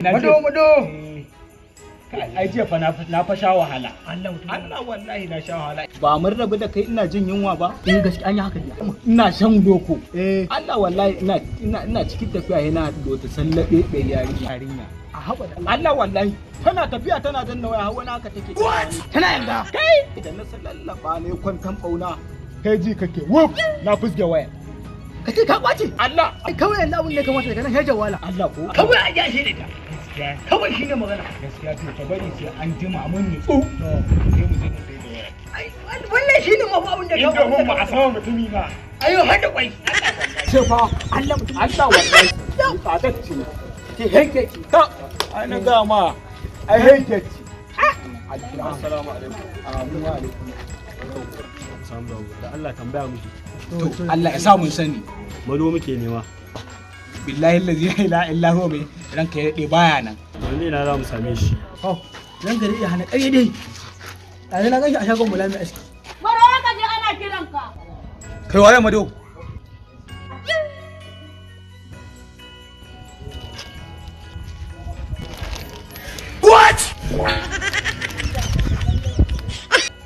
Mado mado. Ai jiya fa na fa sha wahala. Allah mutum. Allah, wallahi na sha wahala. Ba mun rabu da kai ina jin yunwa ba. Eh, gaskiya an yi haka jiya. Ina shan loko. Eh. Allah, wallahi ina cikin tafiya yana da wata sallabe bai yarinya. A haɓa da Allah. Allah, wallahi tana tafiya tana danna waya, har wani haka take. Tana yanga. Kai da na sallallaba ne kwantan bauna. Kai ji kake wuf na fusge waya. Ka ce ka kwace. Allah. Ai kawai yanzu abin da ya kamata daga nan sai jawala. Allah ko. Kawai a ji a shi ta. Gaskiya. Kawai shine magana. Gaskiya, to ka bari sai an jima mun nutsu. Sai mu je mu sai da waya. Ai wannan shine mafi abin da ya Inda mun ba a sama mutumi na. Ayo har da kwai. Ce fa. Allah mutum. Allah, wallahi. Tsadar ce. Ce henke ki. Ta, ai na ga ma. Ai henke ce. Assalamu alaikum. Amin wa alaikum. Samu da Allah, tambaya muke. To Allah ya sa mun sani. Mado muke nema. Billahi allazi la ilaha illa huwa, mai ranka ya dade baya nan. Wani na za mu same shi? Oh, ranka dai hana ƙarya dai. Ɗazu na ganshi a shagon Bala mai aski. Maro, ka je ana kiranka. Kai, waye Mado?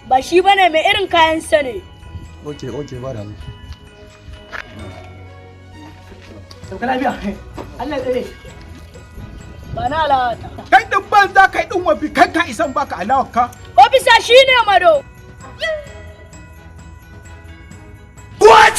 Ba shi bane, mai irin kayan sa ne. Okay, ba da mu. Sauka lafiya. Allah ya tsare. Ba na alawata. Kai din banza, kai din wafi, kai ka isan baka alawar ka. Ofisa, shine Mado. What?